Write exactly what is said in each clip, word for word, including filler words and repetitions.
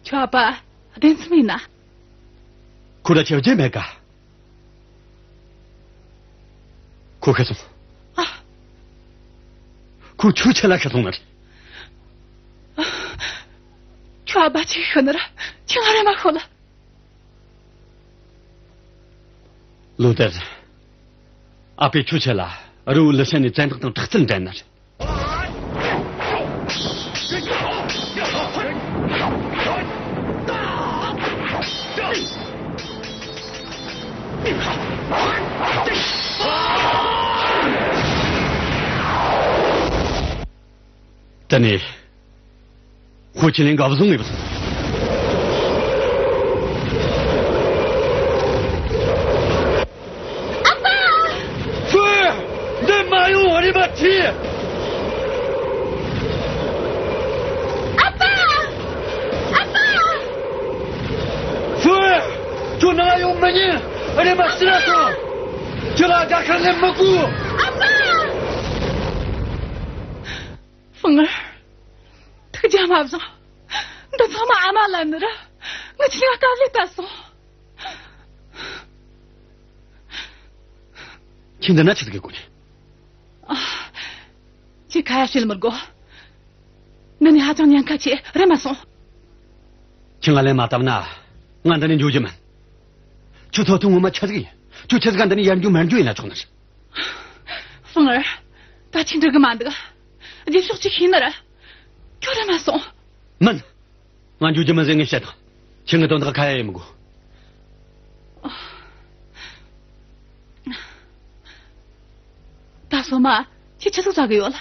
ཁྱོད་ཨ་ཕ་བདེན་ཚིམ་ཡིན་ན། ཁོ་ར་ཆེ་བརྗེད་མེད་ག་ཁོ་ཤི་སོང་། ཨ། ཁོ་ཁྱོད་ཆེད་ལ་ཤི་སོང་ནི་རེད། ཁྱོད་ཨ་ཕ་ཆི་ཤི་ནི་ར་ཁྱོས་ང་རེ་མ་ཤོད་ལ། ལོ་དར། ཨ་ཕས་ཁྱོད་ཆེད་ལ་རི་བོ་ལི་ཤན་ནས་བཙན་བདག་དང་དྲག་རྩལ་འགྲན་ནི་རེད། དེ་ནས་ཧོ་ཆི་ལིན་ག་བཟུང་ངེས་པ། ཨ་ཕ། ཁྱོད་འདི་མ་ཡོང་རེ་མ་ཁྲིད། ཨ་ཕ། ཨ་ཕ། ཁྱོད་ཁྱོད་ནང་ཡོང་མི་ཉན། རེ་མ་ཤི་ན་སོང་། ཁྱོད་ལ་དགྲ་ཤ་ལེན་མི་དགོས། ཨ་ཕ། ཧྥུང་ཨར། ཐུགས་རྒྱལ་མ་བཞེངས། འདི་ཚང་མ་ཨ་མ་ལན་ནི་ར། ངི་ཆི་ལ་དཀའ་ལས་བསྟན་སོང་། ཁྱེད་འདི་ན་ཆི་ཟིག་གི་གོ་ནི། ཨ། ཁྱེད་ཁ་ཡ་བྱེད་མི་དགོས། འདི་ནི་ཧ་ཅང་ཉེན་ཁ་ཆེ། རེམ་མ་སོང་། ཁྱེད་ང་ལན་མ་བཏབ་ན་ང་འདི་ནས་འགྱོ་རྒྱུ་མིན། ཁྱོད་ཐོབ་ཐང་ངོ་མ་ཆི་ཟིག་ཡིན། ཁྱོད་ཆི་ཟིག་ག་འདི་ནས་ཡར་འགྱོ་མར་འགྱོ་ཡིན་ན་ཆོག་ནི། ཧྥུང་ཨར། ད་ཁྱེད་འགྲིག་གི་མ་འདུག་རྗེས་ཕྱོགས་ཅིག་ཤེས་ནི་ར། ཁྱོད་རེམ་མ་སོང་། མིན། ང་འགྱོ་རྒྱུ་མིན་ཟེར་ངས་བཤད་དང་། ཁྱེད་ངའི་དོན་དག་ཁ་ཡ་ཡེ་མི་དགོས། ད་སོ་མ། ཁྱེད་ཆི་ཟིག་ཟ་གི་ཡོད་ལ།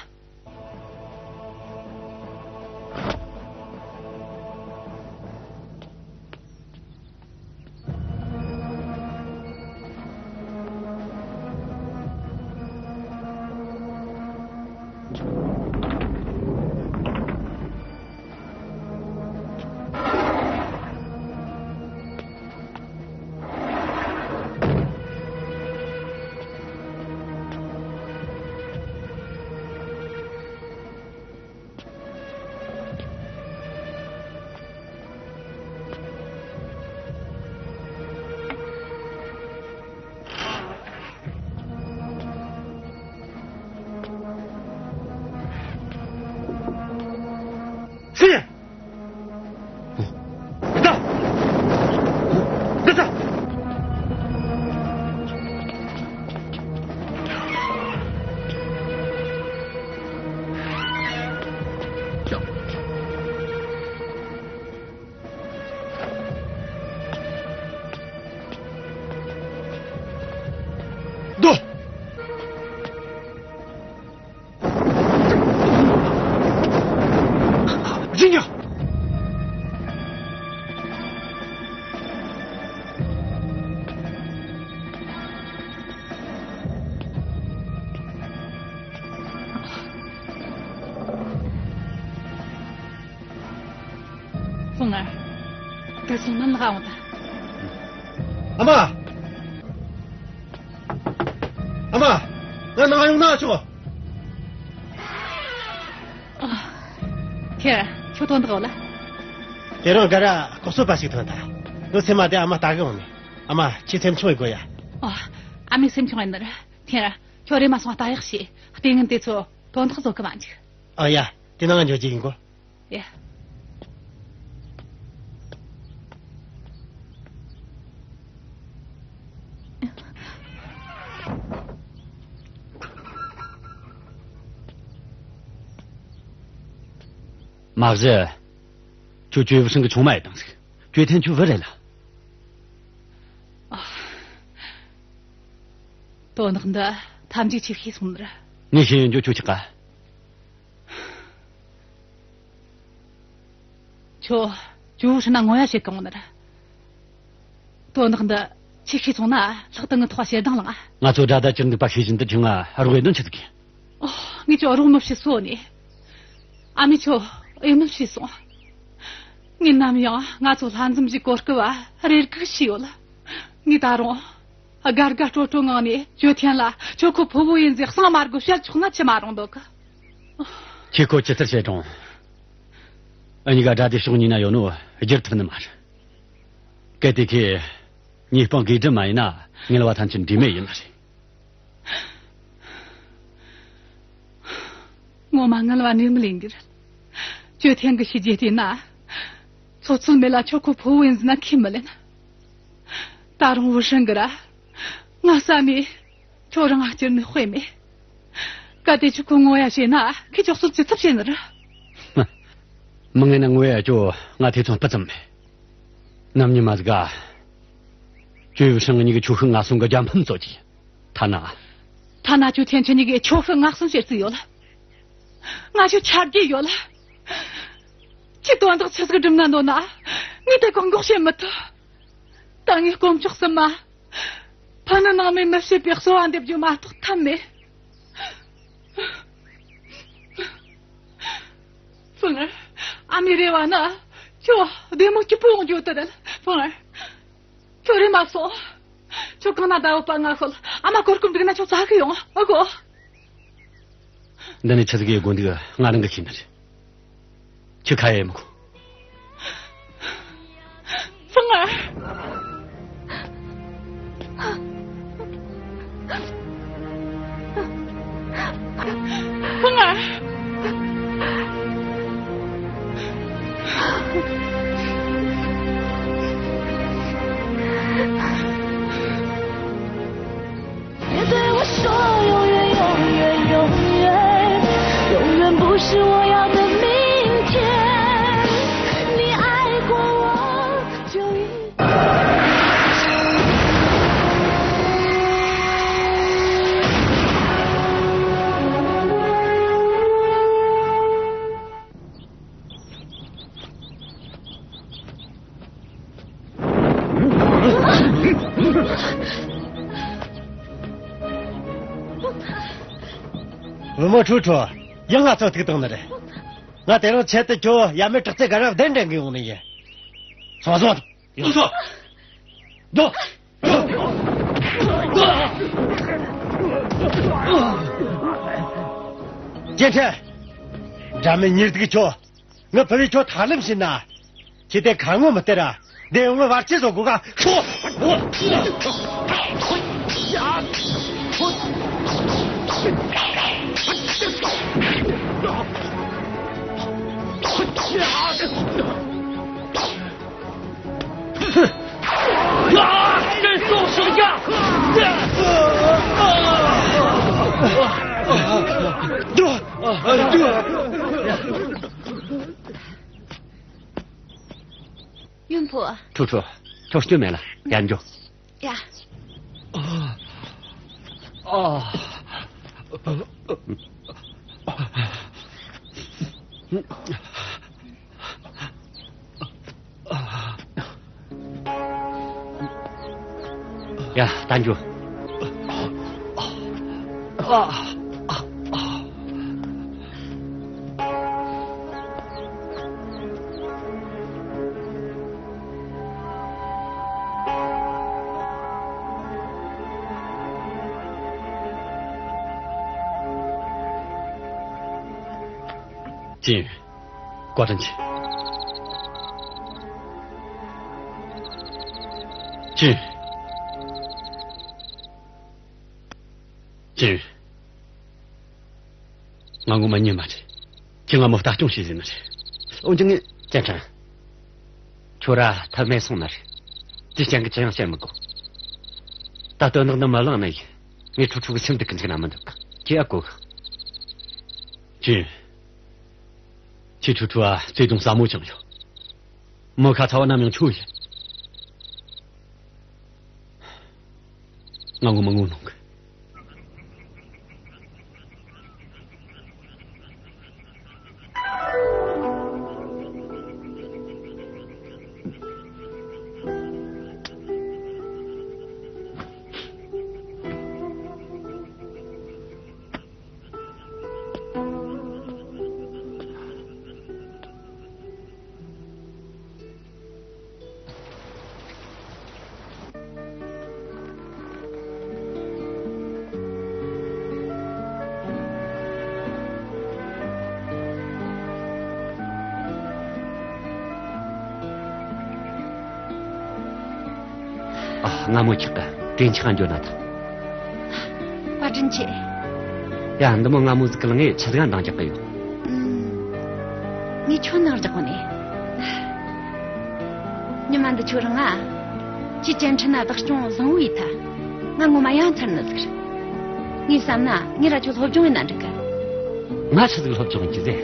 ཧྥུང་ཨར། ད་སོང་ན་ལག་འོང་ད། ཨ་མ། ཨ་མ། ང་ནང་ཡོང་ན་ཆོག་ཨ། ཁྱེད་ཁྱོད་དོན་དག་ལ། དེ་རིང་ག་ར་ལྐོག་གསོད་པ་ཞིག་ཐོན་ཐལ། ལོ་སེམས་མ་དེ་ཨ་མ་ལྟ་གི་འོང་ནས། ཨ་མ་ཁྱེད་སེམས་ཆུང་བའི་དགོས་ཡ། ཨ། ཨ་མའི་སེམས་ཆུང་ཡིན་ནི་ར། ཁྱེད་ར་ཁྱོད་རེམ་མ་སོང་ལྟ་ཡག་བྱོས། ལྟས་ངན་དེ་ཚོ་དོན་དག་བཟོ་གི་མ་འཇུག་ཨ་ཡ། དེ་ནང་ང་འགྱོ་རྒྱུ་ཡིན་གོ། ཡ། མ་གཞི། ཁྱོད་ཅོ་བུ་སྲིང་གི་ཆུང་མ་ཡི་དང་ཟིག་ཅོ་ཐེན་ཁྱོད་བུ་རེད་ལ། ཨ། དོན་དག་འདི་ཐམས་ཅད་ཁྱེད་ཤེས་སོང་ནི་ར། ངས་ཤེས་ཡོན་ཅོ་ཁྱོད་ཆག་ག་ཁྱོད་ཇོ་བོ་ཧྲི་ན་ངོ་ཡ་བྱེད་གི་འོང་ནི་ར། དོན་དག་འདི་ཁྱེད་ཤེས་སོང་ན་ལྷག་ཏུ་ངའི་ཐོག་ཞེ་སྡང་ལངས་ཨ། ང་ཚོ་དགྲ་ཟླ་གྱུར་འདུག་པ་ཤེས་བཞིན་དུ་ཁྱོད་ང་རོགས་ཡེད་དོན་ཆི་ཟིག་ཡིན། ཨོ། ངས་ཁྱོད་རོགས་མི་བྱེད་སོ་ནི། ཨ་མས་ཁྱོད་ཨེ་མི་བྱེད་སོང་། ངས་ནམ་ཡང་ང་ཚོ་ལྷ་འཛོམས་ཀྱི་གོ་སྐབས་རེ་སྒུག་བྱས་ཡོད་ལ། ངས་ད་རུང་དགའ་དགའ་སྤྲོ་སྤྲོ་ངང་ནས་ཇོ་ཐེན་ལ་ཁྱོད་ཁོ་ཕུ་བོ་ཡིན་ཟེར་གསང་མ་དགོས་བཤད་ཆོག་ན་ཆི་མ་རུང་འདུག་གི། ཁྱེད་ཁོ་ཇི་ལྟར་བྱེད་རུང་། ཨ་ནི་ག་དགྲ་སྡེ་ཕྱོགས་གཉིས་ན་ཡོད་ནོ། བསྒྱུར་ཐུབ་ནི་མ་རེད། གལ་ཏེ་ཁྱེད་ཉེས་དཔང་གིས་སྒྲུབ་མ་ཡིན་ན། ངལ་བ་ཐམས་ཅད་འབྲས་མེད་ཡིན་ནི་རེད། ངོ་མ་ངལ་བ་ནི་མི་ལེན་གི་རེད། ཅོ་ཐེན་གི་བྱས་རྗེས་བལྟས་ན། ཚོ་ཚོད་མེད་ལ་ཁྱོད་ཁོ་ཕོ་བོ་ཡིན་ཟེར་ན་ཁས་མི་ལེན། ད་རུང་བུ་ཧྲེང་གི་ར། ང་བསམ་མེད། ཁྱོད་རང་ང་སྐྱུར་ནས་དཔེ་མེད། གལ་ཏེ་ཁྱོད་ཁོ་ངོ་ཡ་བྱས་ན། ཁྱེད་ཅོག་ཚོད་ཅི་ཐུབ་བྱེད་ནི་རེད། མི་ངན་ན་ངོ་ཡ་ཅོ་ང་ཐེ་ཚོམ་སྤུ་ཙམ་མེད། ནམ་ཉི་མ་ཟིག་ག་ཅོ་བུ་ཧྲེང་གཉིས་ཀྱིས་ཁྱོ་ཤུག་ང་སོང་གི་རྒྱལ་ཕམ་རྩོད་ཀྱི། ཐ་ན། ཐ་ན་ཅོ་ཐེན་ཁྱེད་གཉིས་ཀྱིས་ཁྱོ་ཤུག་ང་སོང་བྱེད་རྩིས་ཡོད་ལ། ང་ཁྱོད་ཆ་རྒྱུས་ཡོད་ལ། ཁྱེད་དོན་དག་ཆི་ཟིག་སྒྲུབ་ན་འདོད་ན། ངས་དེ་བཀག་འགོག་བྱེད་མི་ཐུབ། ད་ངས་དཀོན་མཆོག་གསུམ་མ། ཕ་ནི་ནང་མི་མི་བྱེད་པའི་གསོལ་བ་འདེབས་རྒྱུ་མ་གཏོགས་ཐབས་མེད། ཧྥུང་ཨར། ཨ་མའི་རེ་བ་ནི་ཁྱོད་བདེ་མོ་སྐྱིད་པོ་ཡོང་རྒྱུ་དེ་རེད། ཧྥུང་ཨར། ཁྱོད་རེམ་མ་སོང་། ཁྱོད་གང་ན་ད་བོ་པ་ང་ཤོད། ཨ་མ་གོ་སྐབས་འགྲིག་ན་ཁྱོད་བཙལ་གི་ཡོང་ཨ་གོ། འདི་ནས་ཆི་ཟིག་ཡེ་དགོས་འདུག་ང་རང་གིས་ཤེས་ནི་རེད། ཁྱོད་ཁ་ཡེ་མི་དགོས། ཧྥུང་ཨར། ཧྥུང་ཨར། 别对我说永远，永远，永远，永远不是我要的明天。你爱过我，就一 བུ་མོ་ཁྲུའུ་ཁྲུའུ། ཡང་ང་ཚོ་ཐུག་བཏང་ནི་རེད། ང་དེ་རིང་ཆེད་དུ་ཁྱོད་ཡ་མེད་དྲག་རྩལ་ག་ར་གདན་འདྲེན་གི་ཡོང་ནི་ཡིན། སོང་སོང་། ཡོང་སོང་། འགྲོ། ཅེ་ཁྲེ། འདྲ་མིན་མྱི་སྡུག་ཁྱོད། ངའི་ཕུ་བོས་ཁྱོད་ཐར་ལམ་བྱིན་ན། ཁྱེད་དེ་ཁ་ངོ་མི་སྟེར་ར། འདི་ངོ་བར་ཆད་བཟོ་དགོས་ག་ཤོག་ཡུམ་ཕོ། ཁྲུའུ་ཁྲུའུ། ཁྱོད་སྐྱོན་མེད་ལ། ཡར་འགྲོ། ཡ། ཨ། ཨ། ཡ། ད་འགྲོ། ཅིན། བཀའ་དྲིན་ཆེ། ཅིན། ཅིན། ང་ངོ་མ་ཉན་མ་རེད། ཁྱེད་ང་མོ་ལྟ་སྐྱོང་བྱེད་ཟེར་ནི་རེད། འོན་ཀྱང་ངས། ཅན་ཁྲང་། ཁྱོད་ར་ཐབས་མེད་སོང་ནི་རེད། དེ་ཅན་གྱིས་ཅི་ཡང་བཤད་མི་དགོས། ད་དོན་དག་འདི་མི་བླངས་ནི་ཡིན། ངས་ཁྲུའུ་ཁྲུའུ་གི་སེམས་སྡུག་གི་འཇུག་ན་མི་འདོད་གི། ཁྱེད་ཨ་གོ་གི། ཅིན། ཁྱེད་ཁྲུའུ་ཁྲུའུ་ཨ་བརྩེ་དུང་ཟབ་མོ་བཅངས་ཡོད། མི་ཁ་ཚ་བ་ནམ་ཡང་ཁྱོད་ཡིན། ང་ངོ་མ་ངོ་གནོང་གི། སྔ་མོ་ཁྱེད་ཀྱི་གྲོས་འཆར་འགྱོ་ན་ཐང་། བཀའ་དྲིན་ཆེ། ཡ། འདི་མོ་སྔ་མོ་ཟིག་གི་ལངས་ངས་ཆི་ཟིག་འདང་རྒྱག་གི་ཡོད། ཨུམ། ངས་ཁྱོད་འདང་རྒྱག་གོ་ནས། ཉི་མ་འདི་ཁྱོད་རང་ང་། ཁྱེད་གཅན་འཕྲིན་ན་བདག་སྐྱོང་བཟང་བོ་ཡེད་ཐལ། ང་ངོ་མ་ཡ་མཚར་ནི་ཟིག་རེད། ངས་བསམ་ན་ངས་ར་ཁྱོད་སློབ་སྦྱོང་ཡེད་ན་འགྲིག་གི། ང་ཆི་ཟིག་སློབ་སྦྱོང་ཡེད་རྒྱུ་ཟེར།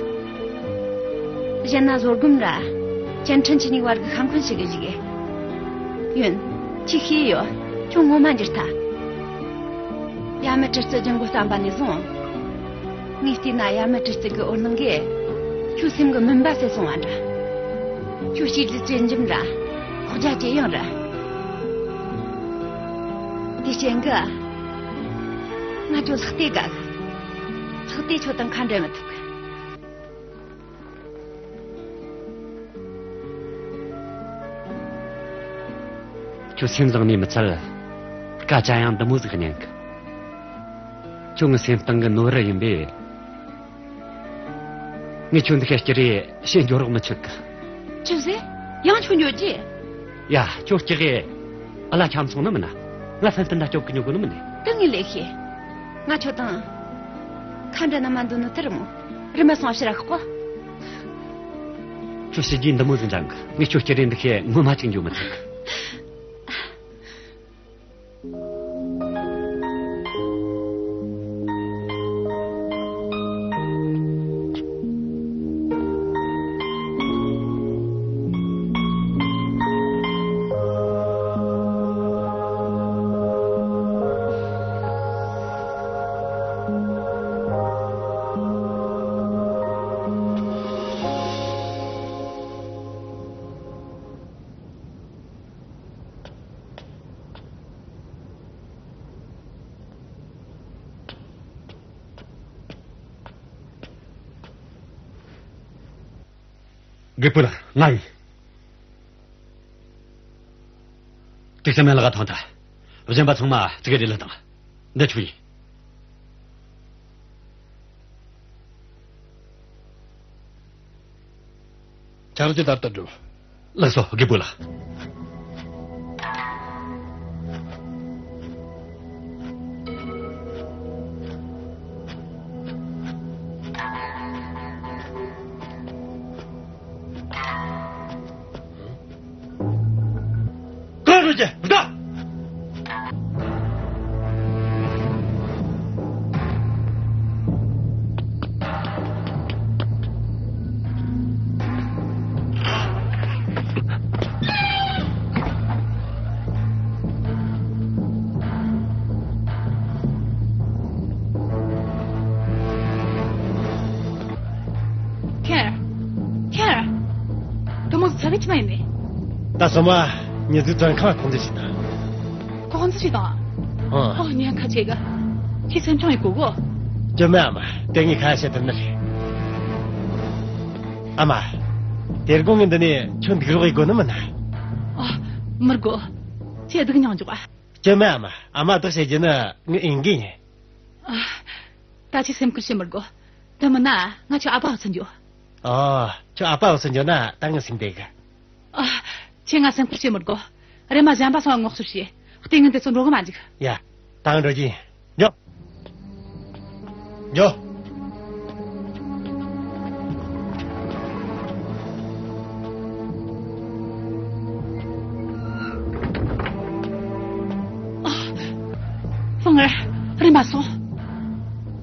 གཞན་ན་བཟོད་སྒོམ་ར། གཅན་འཕྲིན་ཁྱེད་གཉིས་བར་གི་ཤ་འཁོན་ཞིག་གི་ཞིག་གི། ཡོན། ཁྱེད་ཤེས་ཡོད། ཁྱོད་ངོ་མ་འགྱུར་ཐལ། ཡ་མི་དྲི་རྩི་སྦྱིན་གོ་བསམ་པ་ནས་བཟུང་། ངས་བལྟས་ན་ཡ་མི་དྲི་རྩི་གི་འོད་སྣང་གིས། ཁྱོད་སེམས་གི་མུན་པ་སེལ་སོང་བ་འདྲ། ཁྱོད་བྱས་རྗེས་ཇི་འཇམ་ར། ཁོག་རྒྱ་ཇེ་ཡངས་ར། དེ་རྐྱེན་གིས། ང་ཁྱོད་ལྷག་བལྟས་དགའ་གི། ལྷག་བལྟས་ཁྱོད་དང་ཁ་འབྲལ་མི་ཐུབ་གི། ཁྱོད་སེམས་བཟང་ནས་མི་ཚད། སྐད་ཆ་ཡང་འདི་མོ་ཟིག་སྙན་གི། ཁྱོད་ངའི་སེམས་གཏིང་གི་ནོར་བུ་ཡིན་པས། ངས་ཁྱོད་འདི་ཁ་སྐྱུར་རེ་བཤད་འགྱོ་རོགས་མི་ཆོག་གི། ཆི་ཟེར། ཡང་ཁྱོད་འགྱོ་རྒྱུ། ཡ། ཁྱོད་སྐྱུར་རེ་ཨ་ལ་ཁྱམ་སོང་ནི་མིན་ན། ང་ཕན་ཚུན་ད་སྐྱོབ་གི་འགྱོ་གོ་ནི་མིན་ནི། དེ་ངས་ལས་ཤེས། ང་ཁྱོད་དང་ཁ་འབྲལ་ན་མ་འདོད་ནོ་དེ་རེད་མོ། རེམ་མ་སོང་ཕྱིར་ར་ཤོག་གོ། ཁྱོད་བྱས་རྗེས་འདི་མོ་ཟིག་འཇང་གི། ངས་ཁྱོད་སྐྱུར་རེ་འདི་ཁ་ངོ་མ་ཅིག་འགྱོ་མི་ཐུབ་གི། རྒད་པོ་ལགས། ང་ཡིན། ཏིག་ཙམ་ཡང་ལག་ག་ཐོངས་ཐལ། གཞན་པ་ཚང་མ་ཙི་གེ་རེ་ལ་བཏང་། འདི་ཆུ་ཡིན། ཆར་གྱི་དར་དུ་འགྲོ། ལགས་སོ། རྒད་པོ་ལགས། གང་རུ་ཅི་ད། ཁྱེར། ཁྱེར། དེ་མོ་ཚ་གི་ཆི་མ་ཡིན་ནི། ད་སོ་མ་ཉི་ཟིག་བཙོན་ཁང་ཁོང་ཚོ་ཞིག་དང་། ཁོང་ཚོ་ཞིག་དང་། ཨ། ཨོ་ཉེན་ཁ་ཆེ་གི། ཁྱི་སེམས་ཆུང་ཡི་གོ་གོ། ཅི་མེད་ཨ་མ། དེ་ངས་ཁ་བཤད་ཐུབ་ནི་རེད། ཨ་མ། དེ་དགོང་ངས་འདི་ནས་ཁྱོད་འདུག་རོགས་ཡི་གོ་ནི་མིན་ན། ཨ། མི་དགོ། ཁྱེད་སྡུག་མྱང་འཇོག་ཨ། ཅི་མེད་ཨ་མ། ཨ་མ་སྡུག་བྱེད་རྒྱུ་ནི་ངའི་འོས་འགན་ཡིན། ཨ། ད་ཁྱེད་སེམས་ཁུར་བྱེད་མི་དགོ། དེ་མིན་ན་ང་ཁྱོད་ཨ་ཕ་འུ་ཚོ་འགྱོ། ཨོ། ཁྱོད་ཨ་ཕ་འུ་ཚོ་འགྱོ་ན་ད་ངས་སེམས་བདེ་གི། ཨ། ཁྱེད་ང་སེམས་ཁུར་བྱེད་མི་དགོ། རེམ་མ་གཞན་པ་སོང་ངོ་སོ་བྱེད། ལྟས་ངན་དེ་ཚོ་འགྲོ་གི་མ་འཇུག། ཡ། ད་ང་འགྲོ་གི་ཡིན། འགྱོ། འགྱོ། ཨ། ཧྥུང་ཨེར། རེམ་མ་སོང་།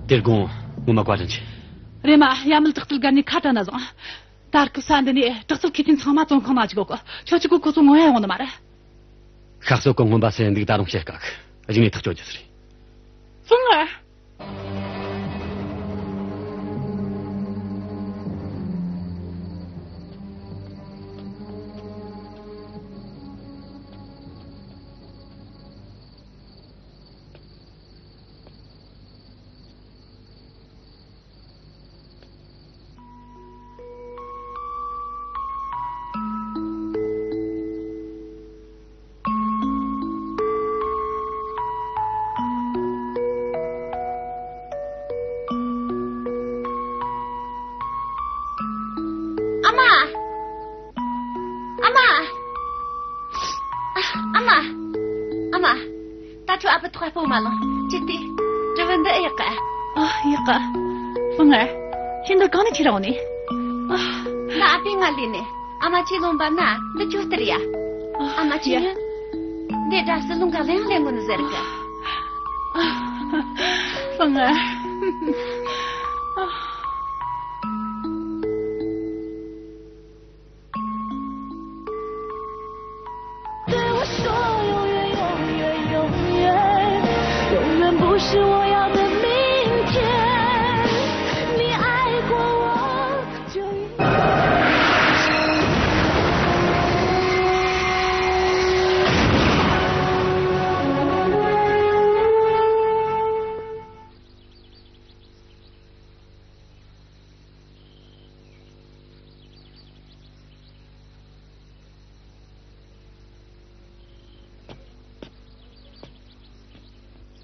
དེ་དགོང་ངོ་མ་བཀའ་དྲིན་ཆེ། རེམ་མ་ཡ་མལ་དྲག་རྩལ་སྒར་ནས་ཁ་བྲལ་ན་བཟང་། ད་སྐབས་ས་འདི་ནས་དྲག་རྩལ་མཁས་ཅན་ཚང་མ་བཙོན་ཁང་ནང་འཇུག་གོ་གི། ཁྱོད་ཅིག་གིས་ཁོ་ཚོ་ངོ་ཡ་ཡོང་ནི་མ་རེད། ཤག་སོ་གི་རྔོན་པ་སུ་ཡིན་འདུག་ད་རུང་བཤད་དཀའ་གི། གཞུག་ནས་ཐག་གཅོད་རྒྱུ་ཟེར། ཧྥུང་ཨེར། ཨ་མ། ཨ་མ། ཨ། ཨ་མ། ཁྱོད་ཨ་ཕའི་ཐོག་ཕོག་མ་ལོང་། ཅི་སྟེ། དྲི་བ་འདི་ཨེ་ཡག་ག་ཨ། ཡག་ག་ཧྥུང་ཨར། ཁྱོད་འདི་གང་ནས་ཁྱེར་ར་འོང་ནི། ཨ། ང་ཨ་ཕས་ང་ལས་ནས། ཨ་མ་ཁྱེད་ལོན་པ་ན་འདི་ཁྱོད་སྟེར་ཡ། ཨ་མ་ཁྱེད་ཡ། ཉོན། འདི་འདྲ་སི་ལུང་ག་ལེན་ལེན་གོ་ནི་ཟེར་གི་ཨ། ཧྥུང་ཨར། ཨ། 对我说永远，永远，永远，永远不是我要的明天。你爱过我，就应该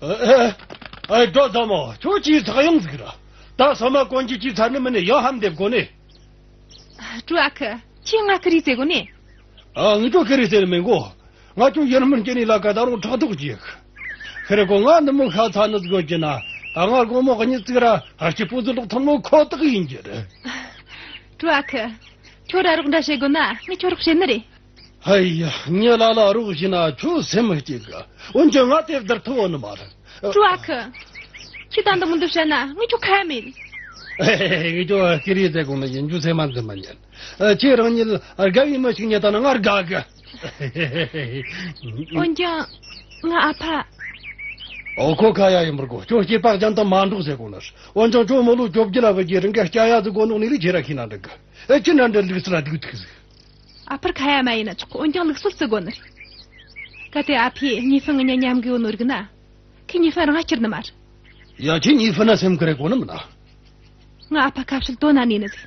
ཨེ། ཨེ། ཨེ། ཀྲོ་ཚ་མོ། ཁྱོད་ཅིག་ཚགས་ཡོང་ཟིག་ར། ད་ས་མ་གོན་གྱི་ཅིག་ཚར་ནི་མིན་ནི་ཡང་ཧམ་འདེབས་གོ་ནི། ཀྲོ་ཨ་ཁུ། ཁྱོས་ང་ཁི་རི་ཟེར་གོ་ནི། ཨ། ངས་ཁྱོད་ཁི་རི་ཟེར་ནི་མིན་གོ། ང་ཁྱོད་ཡར་མར་སྐྱེ་ནི་ལ་ཀ་ད་རུང་ཕྲག་དོག་ཅིག་ཁི་རེ་གོ། ང་ནུ་མོ་ཤ་ཚ་ནི་ཟིག་གོ་གྱི་ན། ད་ང་དགོང་མོ་གཉིད་ཟིག་ར་ཧ་སྐྱིད་པོ་ཟིག་ལོག་ཐུབ་ནོ་ཁོ་ཐག་ཡིན་གྱི་རེད། ཀྲོ་ཨ་ཁུ། ཁྱོད་ར་རོགས་འདྲ་བྱེད་དགོས་ན་ངས་ཁྱོད་རོགས་བྱེད་ནི་རེད། ཧ་ཡ། ངས་ལ་ལ་རོགས་བྱས་ན་ཁྱོད་སེམས་མི་སྐྱིད་གི། འོན་ཀྱང་ང་དེ་བསྡུར་ཐུབ་བོ་ནི་མ་རེད། ཀྲོ་ཨ་ཁུ། ཁྱོས་ད་འདི་མོ་འདི་བཤད་ན་ངས་ཁྱོད་ཁ་ཡ་མེད། ངས་ཁྱོད་ཁི་རི་ཟེར་གོ་ནི་ཡིན་རྒྱུ་སེམས་མ་འཛིན་མ་ཉན། ཁྱེད་རང་ཉིད་དགའ་བའི་མི་ཞིག་རྙེད་བཏང་ན་ང་དགའ་གི་འོན་ཀྱང་ང་ཨ་ཕ། ཨོ། ཁོ་ཁ་ཡ་ཡིན་པར་གོ། ཁྱོད་སྐྱེས་པ་གཞན་དང་མ་འགྲོགས་ཟེར་གོ་ནི། འོན་ཀྱང་ཁྱོད་མི་ལོ་བཅོ་བརྒྱད་ལ་བུད་རྒྱུའི་རིང་ག་སྐྱ་ཡ་ཟིག་གོན་ནོ་ནི་ལས་ཁྱེད་ར་ཤེས་ན་འགྲིག་གི་ཨེ། ཅི་འདྲ་འདྲ་ལུགས་སྲོལ་ལ་སྡུག་ཐུག་ཟིག་ཨ་ཕར་ཁ་ཡ་མ་ཡིན་ན་ཆོག་གི་འོན་ཀྱང་ལུགས་སྲོལ་བརྩི་དགོས་ནི་རེད། གལ་ཏེ་ཨ་ཕས་གཉིས་ཕན་ངི་གཉེན་མཉམ་གི་ཡོད་ནོ་རིག་ན། ཁོས་གཉིས་ཕན་རང་ང་སྐྱུར་ནི་མ་རེད། ཡ། ཁྱོས་གཉིས་ཕན་ན་སེམས་ཁུར་རེ་གོ་ནི་མིན་ན། ང་ཨ་ཕ་ཁ་བཤད་དོན་ན་ནས་ནི་ཟིག་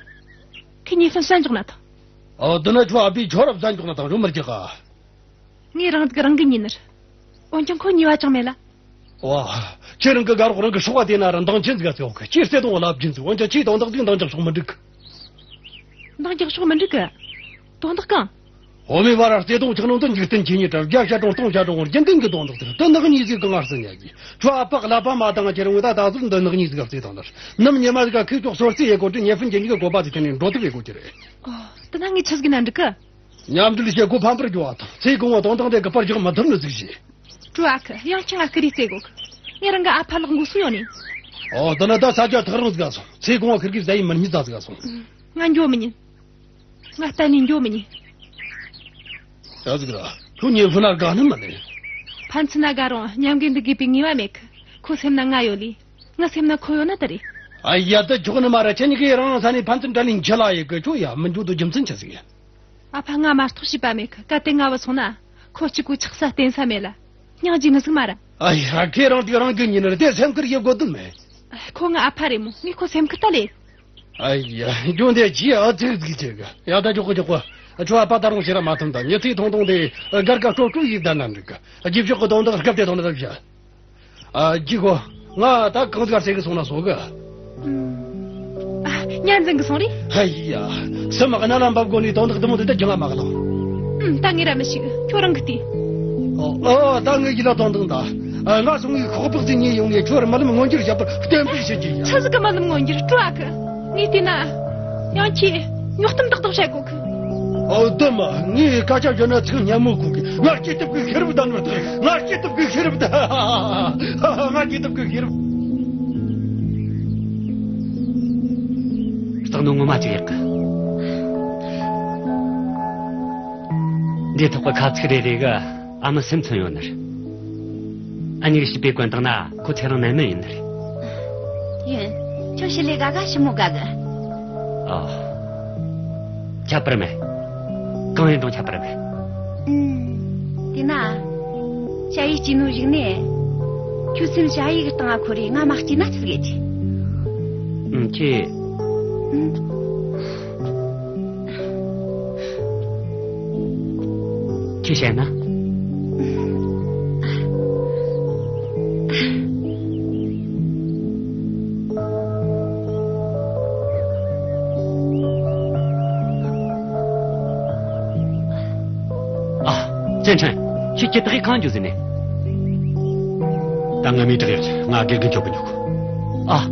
ཁོས་གཉིས་ཕན་བསད་འཇོག་ན་ཐང་། ཨོ། དེ་ན་ཁྱོད་ཨ་ཕས་ཁྱོད་ར་བསད་འཇོག་ན་ཐང་། རོ་མི་རྒྱག་ག་ངས་རང་སྡུག་རང་གིས་ཉོས་ནི་རེད། འོན་ཀྱང་ཁོ་ཉེས་པ་ཅང་མེད་ལ། ཝ། ཁྱེད་རང་གི་དགའ་རོགས་རང་གི་སྲོག་པ་དེ་ན་ར་འདང་ཆེན་ཟིག་ག་བརྩེ་བ་གི། ཁྱེད་བརྩེ་དུང་བ་ལབ་རྒྱུན་ཟིག་འོན་ཀྱང་ཁྱེད་དོན་དག་ཟིག་འདང་རྒྱག་ཕྱོགས་མི་འགྲིག་འདང་རྒྱག་ཕྱོགས་མི་འགྲིག་གི་དོན་དག་གང་། འོ་མའི་བར་བརྩེ་དུང་ཆགས་ནོ་དེ་འཇིག་རྟེན་ཆོས་ཉིད་ར། བརྒྱ་བྱ་གྲོང་སྟོང་བྱ་གྲོང་བར་རྒྱུན་ལྡན་གྱི་དོན་དག་དེ་རེད། དེ་ནག་ཉེས་ཟིག་གི་ངར་སི་ཉག་གི་ཁྱོད་ཨ་ཕ་ལ་པ་མ་བཏང་ཁྱེད་རང་ད་ད་གཟོད་འདི་ནག་ཉེས་ཟིག་ག་བརྩེ་དང་ནར། ནམ་ཉི་མ་ཟིག་ག་ཁོས་ཁྱོད་གསོད་རྩིས་ཡེ་གོ་དུས་གཉིས་ཕན་གྱི་གཉིས་ཀ་བཀོད་པ་ཟིག་འཐེན་ནས་འགྲོ་ཐུབ་ཡེ་གོ་རྒྱུ་རེད། ཨོ། དེ་ན་ངས་ཆི་ཟིག་ན་འགྲིག་གི་མཉམ་འབྲེལ་བྱེད་སྒོ་ཕམ་པར་འགྱོ་བ་དང་ཚེ་གང་བོ་དོན་དག་དེ་གི་པར་རྒྱག་མི་ཐུབ་ནི་ཟིག་བྱས། ཀྲུའུ་ཨ་ཁུ། ཡང་ཁྱོས་ང་ཁི་རི་རྩེ་གོ་གི་ངས་རང་གི་ཨ་ཕ་ལག་འགོ་སུ་ཡོང་ནས། ཨོ། དེ་ན་ད་ས་ཆ་ཐག་རིང་ཟིག་ག་སོང་། ཚེ་གང་བོ་ཁིར་གི་ཟ་ཡི་མི་རྙེད་ས་ཟིག་ག་སོང་། ང་འགྱོ་མི་ཉན། ང་གཏན་ནས་འགྱོ་མི་ཉན། ཡ་ཟིག་ར། ཁྱོད་གཉིས་ཕན་ན་དགའ་ནི་མ་ནི། ཕན་ཚུན་ན་དགའ་རུང་མཉམ་གི་འདུག་དགོས་པའི་ངེས་པ་མེད་གི་ཁོའི་སེམས་ན་ང་ཡོད་ལེ། ངའི་སེམས་ན་ཁོ་ཡོད་ན་དེ་རེད། ཨ་ཡ། དེ་ཆོག་ནི་མ་རེད། ཁྱེད་གཉིས་ཀས་རང་རང་ས་ནས་ཕན་ཚུན་འབྲལ་ལེ་འཆི་ལ་ཡེ་གི་ཁྱོད་ཡ་མི་འགྱོ་དོ་རྒྱུ་མཚན་ཆི་ཟིག་ཡིན། ཨ་ཕ་ང་མ་གཏོགས་བྱིས་པ་མེད་གི་གལ་ཏེ་ང་བུད་སོང་ན་ཁོ་གཅིག་པུ་ཆགས་ས་བརྟེན་ས་མེད་ལ། སྙིང་རྗེ་ནི་ཟིག་མ་རེད། ཨ་ཡ། ཁོས་རང་གིས་རང་གི་ཉིན་རེ་དེ་སེམས་ཁུར་ཡེ་དགོས་དོན་མེད། ཁོ་ངའི་ཨ་ཕ་རེད་མོ། ངས་ཁོ་སེམས་ཁུར་ལྟ་ལེ། ཨ་ཡ། འཇོན་དེ་ཅི་ཨ་ཙིག་ཙིག་ཅིག་ཡ། ད་ཅོག་གོ་ཅོག་གོ། ཁྱོད་ཨ་ཕ་ད་རུང་ཤེས་ར་མ་ཐུབ་ད། མྱི་ཚེ་ཐུང་ཐུང་དེ་དགར་དགར་སྤྲོ་སྤྲོ་ཡེ་བསྡད་ན་འགྲིག་གི་རྗེས་ཕྱོགས་གི་དོན་དག་སྐབས་དེ་ཐོག་ན་ད་བྱ། ཨ། ཅི་གོ། ང་ད་གང་ཟིག་ག་ཟེར་གི་སོང་ན་སོ་གི་ཨ། ཉན་འཛིན་གི་སོང་རེད། ཧ་ཡ། སེམས་མ་གནད་ལ་འབབ་གོ་ནི་དོན་དག་དེ་མོ་དེ་ད་ཅང་ང་མ་གླེང་། ཨུམ། ད་ངས་ར་མི་ཤེས་གི་ཁྱོད་རང་གིས་ལྟོས། ཨོ། ཨོ། ད་ངས་ཡིད་ལ་དོན་དང་ད། ཨ། ང་སོང་ངས་ཁོག་པགས་ཟིག་ཉོས་ཡོང་ངས་ཁྱོད་རྨི་ལམ་མངོན་འགྱུར་བྱེད་པར་གཏན་འབེབས་བྱེད་ཀྱི་ཡིན། ཆི་ཟིག་གི་རྨི་ལམ་མངོན་འགྱུར། ཀྲུའུ་ཨ་ཁུ། ངས་བལྟས་ན། ཡང་ཁྱོས་རྙོག་གཏམ་ཏག་ཏག་བཤད་གོ་གི་ཨོ། དེ་མ། ངས་སྐད་ཆ་བཤད་ན་ཚིག་སྙན་མོ་གོ་གི་ང་སྐྱིད་སྟོབས་ཀྱི་ཤེས་རབ་ལྡན་པ་དང་། ང་སྐྱིད་སྟོབས་ཀྱི་ཤེས་རབ་ལྡན། ང་སྐྱིད་སྟོབས་ཀྱི་ཤེས་རབ། རྟགས་ནོ་ངོ་མ་ཅིག་ཡག་གི་འདི་ཐོག་གི་ཁ་ཚིག་རེ་རེ་གི་ཨ་མའི་སེམས་མཚོན་ཡོད་ནི་རེད། ཨ་མྱེས་ཀྱིས་བྱིས་པའི་གོན་སྟངས་ན་ཁོ་ཚེ་རིང་ནད་མེད་ཡིན་ནི་རེད། ཡིན། ཁྱོད་ཞི་ལི་དགའ་ག་ཞི་མོ་དགའ་གི་ཨ། ཁྱད་པར་མེད། གང་ཡིན་རུང་ཁྱད་པར་མེད། ཨུམ། དེ་ན། ཞ་ཡིས་སྐྱེས་ནོ་གཞུག་ནས། ཁྱོད་སེམས་ཞ་ཡིས་གི་སྟེང་ང་འཁོར་རེ་ང་མ་སྐྱེས་ན་ཆི་ཟིག་ཡེད་རྒྱུ། ཨུམ། ཁྱེད། ཨུམ། ཁྱེད་བཤད་ན། ཨ། ཅན་ཁྲེན། ཁྱེད་ཀྱིས་ད་གིན་གང་འགྱོ་ཟེར་ནས། ད་ངའི་མིང་གྲགས་ཡོད། ང་དགེ་རྒན་ཁྱོད་གི་འཇུག་ཨ།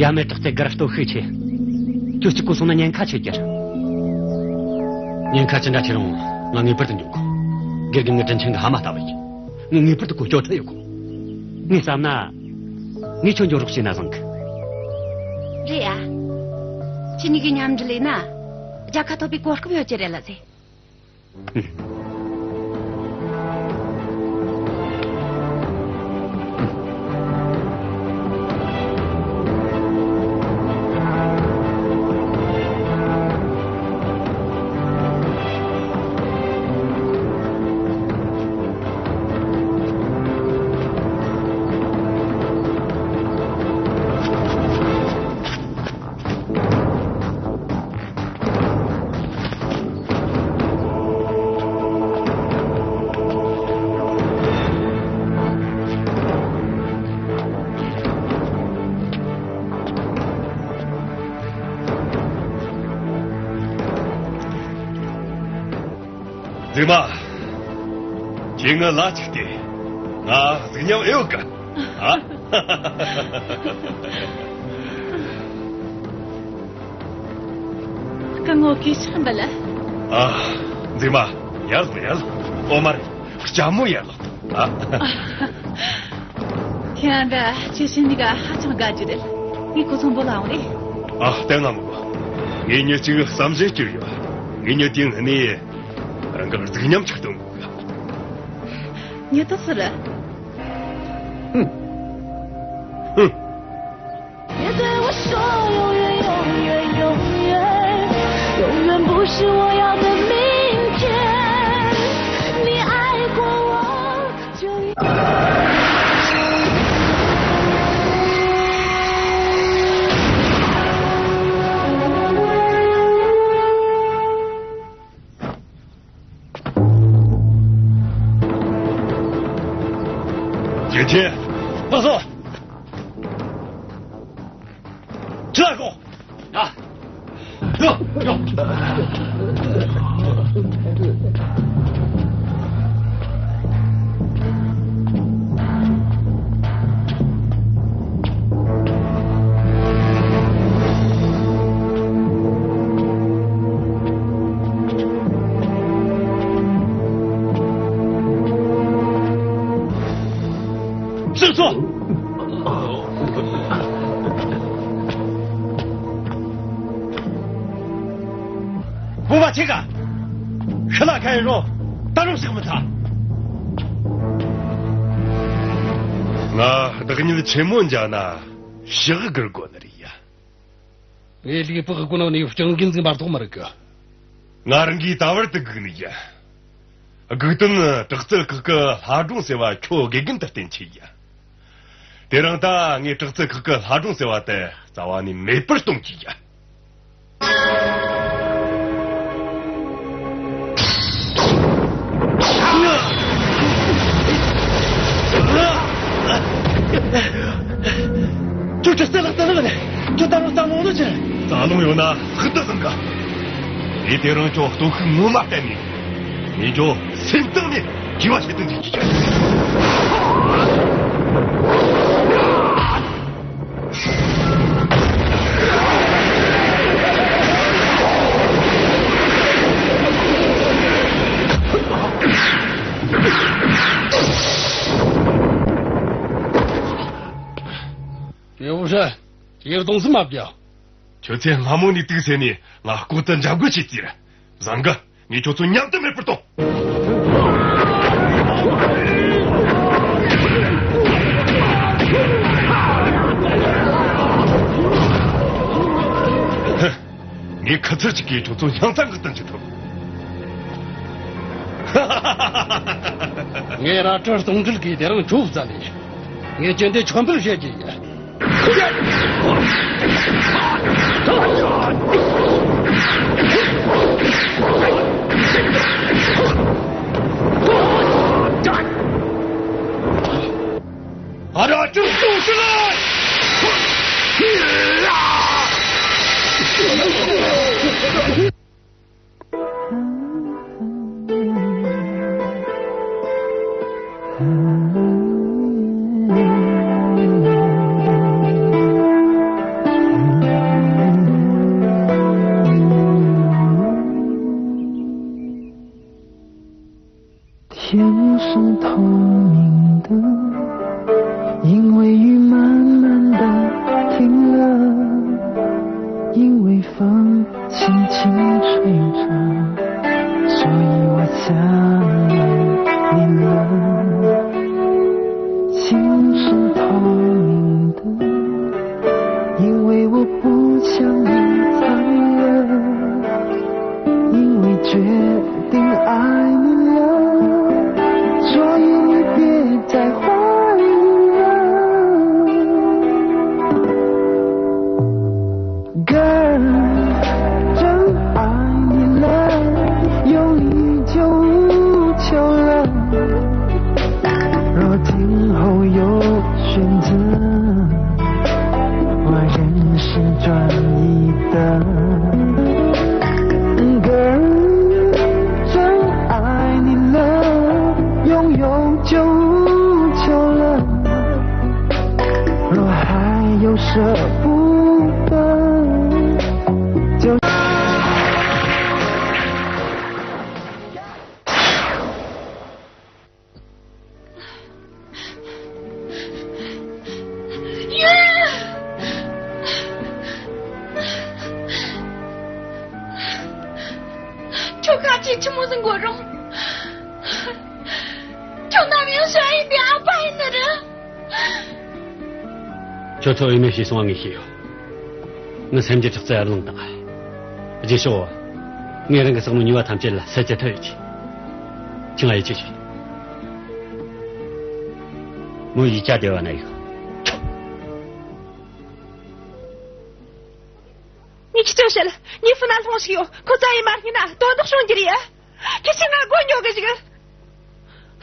ཡ་མེད། དྲག་རྩལ་སྒར་སྟོབས་ཤུགས་ཆེ། ཁྱོད་གཅིག་པུ་སོང་ན་ཉེན་ཁ་ཆེ་རྒྱུ་རེད། ཉེན་ཁ་ཅི་འདྲ་ཆེ་རུང་ང་ངེས་པར་དུ་འཇུག་དགེ་རྒན་ངའི་དྲིན་ཆེན་གི་ཕ་མ་ལྟ་བུ་ཡིན། ངས་ངེས་པར་དུ་ཁོ་སྐྱོབ་ཐབས་ཡོད་གོ། ངས་བསམ་ན། ངས་ཁྱོད་འཇུག་རོགས་བྱས་ན་བཟང་གི། རེད་ཨ། ཁྱེད་གཉིས་ཀྱིས་མཉམ་འབྲེལ་ཡས་ན། རྒྱལ་ཁ་ཐོབ་པའི་གོ་སྐབས་ཡོད་ཀྱི་རེད་ལ་ཟེ། རྫིག་མ། ཁྱེད་ངའི་ལ་ཅིག་སྟེར། ང་རྫིག་ཉམས་ཨེ་ཡོད་གི། ཨ། སྐུ་ངོ་གུས་ཕྱག་འབུལ། ཨ། རྫིག་མ། ཡར་ལོངས། ཡར་ལོངས། ཨོ་མ་རེད། ལྕམ་མོ། ཡར་ལོངས། ཨ། ཁྱེད་རང་གི་ཁྱེད་ཕྱིན་ནི་ག་ཧ་ཅང་དགའ་རྒྱུ་རེད། ངས་ཁོ་ཚོ་འབོད་ལ་འོང་རེད། ཨ། ལྟ་ང་མི་དགོས། ངས་མྱི་གཅིག་བསམ་གཞིག་བསྐྱུར་ཡོད། ངས་མྱི་དེའི་སྔུན་ནས་རང་གི་རྫིག་ཉམས་ཅིག་སྟོན་དགོས་གི། མྱི་དེ་སུ་རེད། ཧུམ། ཧུམ། 别对我说永远，永远，永远，永远不是我要的明天。你爱过我，就一 姐姐，大叔，这个，啊，哟，哟。 师叔，不怕这个，是那开肉，打肉什么的。ང་བདག་ཉིད་ཆེན་མོ་འཇག་ན་ཞག་སྒུར་དགོ་ནི་རེད་ཡ། ངས་ལུས་པོ་གི་ནང་ནས་སྤྱང་ཀི་འཛིན་པར་ཐོག་མ་རིག་གི། ང་རང་གིས་ད་བར་དུ་སྒུག་ནི་ཡིན། སྒུག་དོན་ནི་དྲག་རྩལ་ཁག་གི་ལྷ་སྒྲུང་ཟེར་བ་ཁྱོད་དགེ་རྒན་དུ་བསྟེན་ཆེད་ཡིན། དེ་རིང་ད་ངས་དྲག་རྩལ་ཁག་གི་ལྷ་སྒྲུང་ཟེར་བ་དེ་རྩ་བ་ནས་མེད་པར་གཏོང་རྒྱུ་ཡིན། ཁྱོད་ཀྱི་རྩལ་ལག་རྩལ་ལག་ནས་ཁྱོད་ད་རུང་རྩ་རླུང་ལོ་ཅི། རྩ་རླུང་ཡོད་ན་ལྷག་ཏུ་བཟང་གི། ངས་དེ་རིང་ཁྱོད་སྟོབས་ཤུགས་ངོ་མ་བསྟན་ནས། ངས་ཁྱོད་སེམས་གཏིང་ནས་གུས་པ་བྱེད་དུ་འཇུག་རྒྱུ། ཡོ་བུ་ཧྲན། ཁྱེད་གདུང་སེམས་མ་བརྒྱབ། ཁྱོད་ཚོས་སྔ་མོ་ནས་དུག་ཟེར་ནས་ང་ལྐོག་ཏུ་འཇབ་རྒོལ་བྱེད་རྩིས་རེད། བཟང་གི། ངས་ཁྱོད་ཚོ་མཉམ་དུ་མེད་པར་གཏོང་། ཧུ། ངས་ཁུ་ཚུར་གཅིག་གིས་ཁྱོད་ཚོ་སྙིང་རྩ་འགག་ཏུ་འཇུག་ཐུབ། ངས་རལ་གྲི་གཏོང་འདྲུད་ཀྱིས་དེ་རིང་ཁྱོད་བཙལ་ལས། ངས་ཇི་འདྲའི་མཆོད་འབུལ་བྱེད་ཀྱི་ཡིན། ཨ་ར་ཅུང་ཅུང་ཞིག་ལ། 轻吹着，所以我想念你了。清晨透明的，因为我不想隐藏了，因为决定爱你了，所以你别再怀疑了。 Girl，真爱你了，有你就无求了。若今后有选择，我仍是专一的。Girl，真爱你了，拥有就无求了。 若还有舍不得，就ཁྱོད་ཚོ་འོས་མེད་བྱས་སོང་བ་ངས་ཤེས་ཡོད། ངའི་སེམས་ཀྱི་ཁྲག་རྩའི་ཨར་ལངས་དང་། རྗེས་ཕྱོགས། ངས་རང་གི་བསམ་བློ་ཉེས་པ་ཐམས་ཅད་ལ་སེལ་ཆ་ཐོབ་ཡོད་ཀྱི། ཁྱེད་ང་ཡིད་ཆེས་བྱོས། མོ་ཡིག་ཆ་སྡེ་བ་ན་ཡོད། ངས་ཁྱི་ཆོ་བཤད། ཉི་ཧྥུ་ན་ལྷུང་ཞིག་ཡོད། ཁོ་རྩ་ཡི་མ་རྙེད་ན་དོན་དག་བྱུང་རྒྱུ་རེད། ཁྱེད་ཀྱིས་ང་མགོ་ཉོ་གི་ཞིག་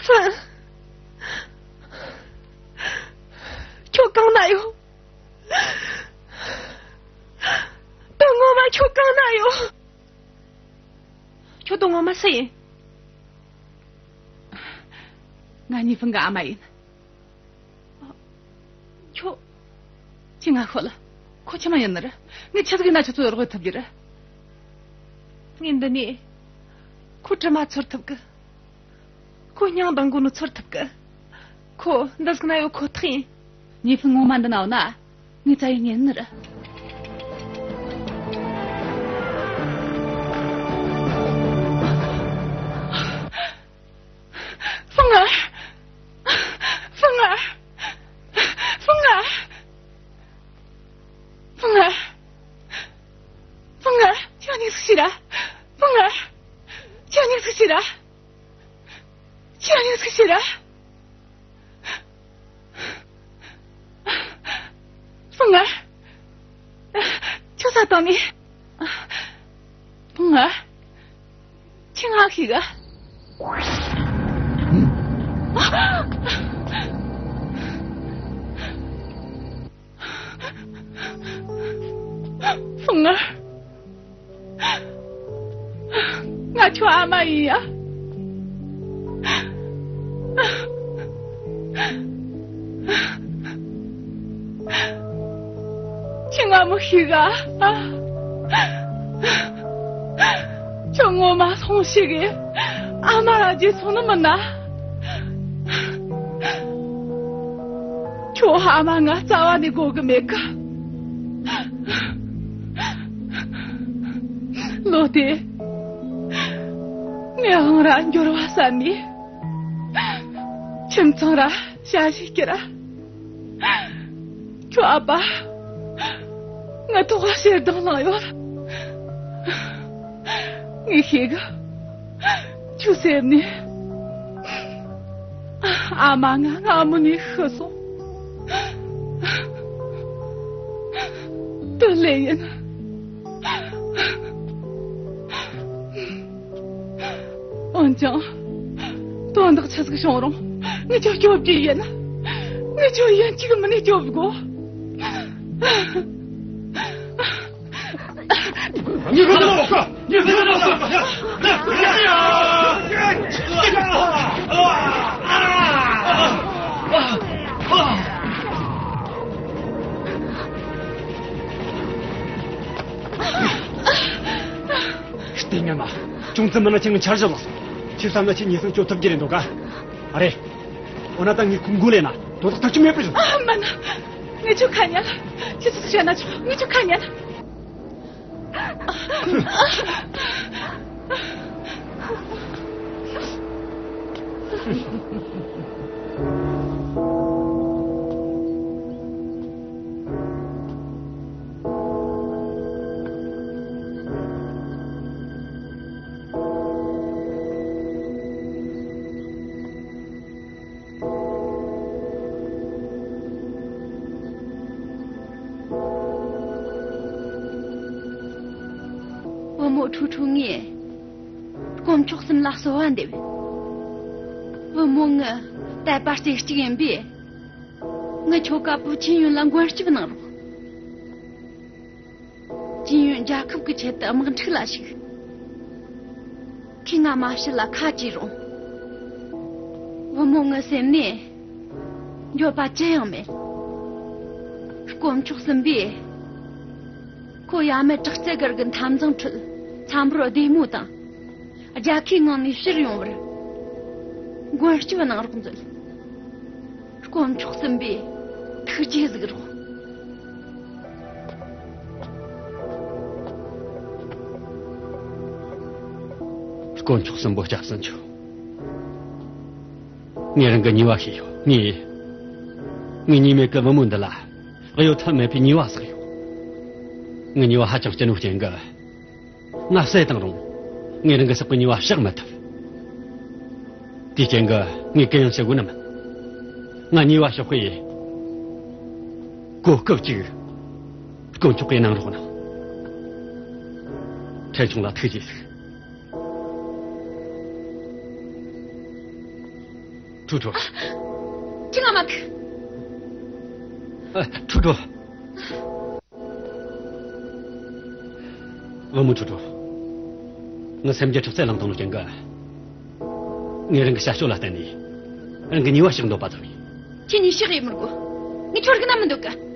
ཧྥུན། ཁྱོད་གང་ན་ཡོད། དོན་ངོ་མ་ཁྱོད་གང་ན་ཡོད། ཁྱོད་དོན་ངོ་མ་སུ་ཡིན། ང་ཉི་ཧྥུན་གི་ཨ་མ་ཡིན། ཁྱོད། ཁྱོས་ང་ཤོད་ལ། ཁོ་ཁྱིམ་མ་ཡིན་ནི་རེད། ངས་ཆི་ཟིག་ཡིན་ན་ཁྱོད་ཚོ་རོགས་ཐུབ་རྒྱུ་རེད། ངས་འདི་ནས་ཁོ་དྲི་མ་ཚོར་ཐུབ་གི། ཁོ་སྙིང་འདང་གོ་ནོ་ཚོར་ཐུབ་གི། ཁོ་འདི་ཟིག་ན་ཡོད་ཁོ་ཐག་ཡིན། ཉི་ཧྥུན་ངོ་མ་འདི་ན་ཡོད་ན། ངས་བཙལ་ཡེ་རྙེད་ནི་རེད། ཧྥུང་ཨར། ཧྥུང་ཨར། ཧྥུང་ཨར། ཧྥུང་ཨར། ཧྥུང་ཨར། ཁྱོད་ནི་སུ་ཞིག་ར། ཧྥུང་ཨར། ཁྱོད་ནི་སུ་ཞིག་ར། ཁྱོད་ནི་སུ་ཞིག་ར། ཧྥུང་ཨར། ཁྱོད་ས་དང་ནི། ཧྥུང་ཨར། ཁྱོས་ང་ཤེས་ག། ཧྥུང་ཨར། ང་ཁྱོའི་ཨ་མ་ཡིན་ཡ། ཁྱོས་ང་མི་ཤེས་ག། ཁྱོད་ངོ་མ་སོང་ཞིག་གི་ཨ་མ་ར་བརྗེད་སོང་ནི་མིན་ན། ཁྱོའི་ཨ་མ་ང་རྩ་བ་ནས་དགོས་གི་མེད་གི། ལོ་དེ་ངས་དབང་ར་འབྱོར་བ་བསམ་ནས། ཁྱིམ་ཚང་ར་ཞ་ཞི་སྐྱིད་ར། ཁྱོའི་ཨ་ཕ་ངའི་ཐོག་ག་ཞེ་སྡང་ལངས་ཡོད། ངས་ཤེས་གི། ཁྱོའི་སེམས་ནས་ཨ་མ་ང་སྔ་མོ་ནས་ཤི་སོང་། དེ་ལོས་ཡིན། འོན་ཀྱང་དོན་དག་ཆི་ཟིག་བྱུང་རུང་ངས་ཁྱོད་སྐྱོབ་རྒྱུ་ཡིན། ངས་ཁྱོད་ཡིན་གཅིག་མིན་ནས་སྐྱོབ་དགོས། ལྟས་ངན་མ། ཅུང་ཙམ་མིན་ན་ཁྱེད་ངའི་འཆར་གཞི་བླངས་སོང་། ཁྱེད་བསམ་ན་ཁྱེད་ཉི་ཧྥུན་སྐྱོབ་ཐུབ་རྒྱུ་རེད་འདུག་ག། ཨ་རེད། འོ་ན་ད་ངས་ཁོ་མགོ་ལས་ན་དོན་དག་ཐག་ཆོད་མེད་པར་བཟོ། ཨ། མིན། ངས་ཁྱོད་ཁ་ཉན། ཁྱེད་ཚོ་བཤད་ན་ཆོག་ངས་ཁྱོད་ཁ་ཉན། བུ་མོ་ཁྲུ་ཁྲུ་ངས་དཀོན་མཆོག་གསུམ་ལ་གསོལ་བ་འདེབས། བུ་མོ་ངི་དད་པ་རྩེ་གཅིག་ཡིན་པས། ངི་ཁྱོ་ག་བུ་ཅིན་ཡོན་ལ་མགོན་སྐྱབས་གནང་རོགས། ཅིན་ཡོན་རྒྱལ་ཁབ་ཀྱི་ཆེད་དུ་དམག་འཁྲུག་ལ་ཞུགས། ཁྱེད་ང་མ་བཤད་ལ་ཁ་གྱེས་རུང་། བུ་མོ་ངི་སེམས་ནས་འགྱོད་པ་ཅི་ཡང་མེད། དཀོན་མཆོག་གསུམ་པོས་ཁོ་ཡ་མེད་དྲག་རྩལ་སྒར་གྱི་འཐབ་འཛིང་ཁྲོད་འཚམས་འདྲིའི་བདེ་མོ་དང་། རྒྱལ་ཁའི་ངང་ནས་ཕྱིར་ཡོང་བར་མགོན་སྐྱབས་གནང་རོགས་མཛོད། དཀོན་མཆོག་གསུམ་པོས་ཐུགས་རྗེས་གཟིགས་རོགས། དཀོན་མཆོག་གསུམ་པོ་སྐྱབས་སུ་མཆིའོ། ངས་རང་གི་ཉེས་པ་ཤེས་ཡོད། ངས། ངས་ཉེས་མེད་ཀྱི་བུ་མོ་འདི་ལ་གཡོལ་ཐབས་མེད་པའི་ཉེས་པ་བསགས་ཡོད། ངའི་ཉེས་པ་ཧ་ཅང་ལྕི་ནོ་རྐྱེན་གྱིས། ང་བསད་བཏང་རུང་། ངས་རང་གི་བསགས་པའི་ཉེས་པ་བཤགས་མི་ཐུབ། དེའི་རྐྱེན་གྱིས་ངས་གུ་ཡངས་བྱེད་དགོས་ནི་མིན། ང་ཉེས་པ་བཤགས་པའི་གོ་སྐབས་ཅིག་དཀོན་མཆོག་གིས་གནང་རོགས་གནང་། ཕྲན་ཆུང་ལ་ཐུགས་རྗེས་གཟིགས། ཁྲུ་ཁྲུ། ཁྱེད་ང་མ་ཐུག་ཨ། ཁྲུ་ཁྲུ། བུ་མོ་ཁྲུ་ཁྲུ། ངའི་སེམས་རྒྱུད་དྲག་རྩལ་བླངས་བཏང་ནོ་རྐྱེན་གྱིས། ངས་རང་གི་བྱ་སྤྱོད་ལ་བརྟེན་ནས་རང་གི་ཉེས་པ་བཤགས་འདོད་པ་ཙམ་ཡིན། ཁྱེད་ཉེས་བཤགས་ཡེད་མི་དགོས། ངས་ཁྱོད་རིག་ན་མི་འདོད་གི།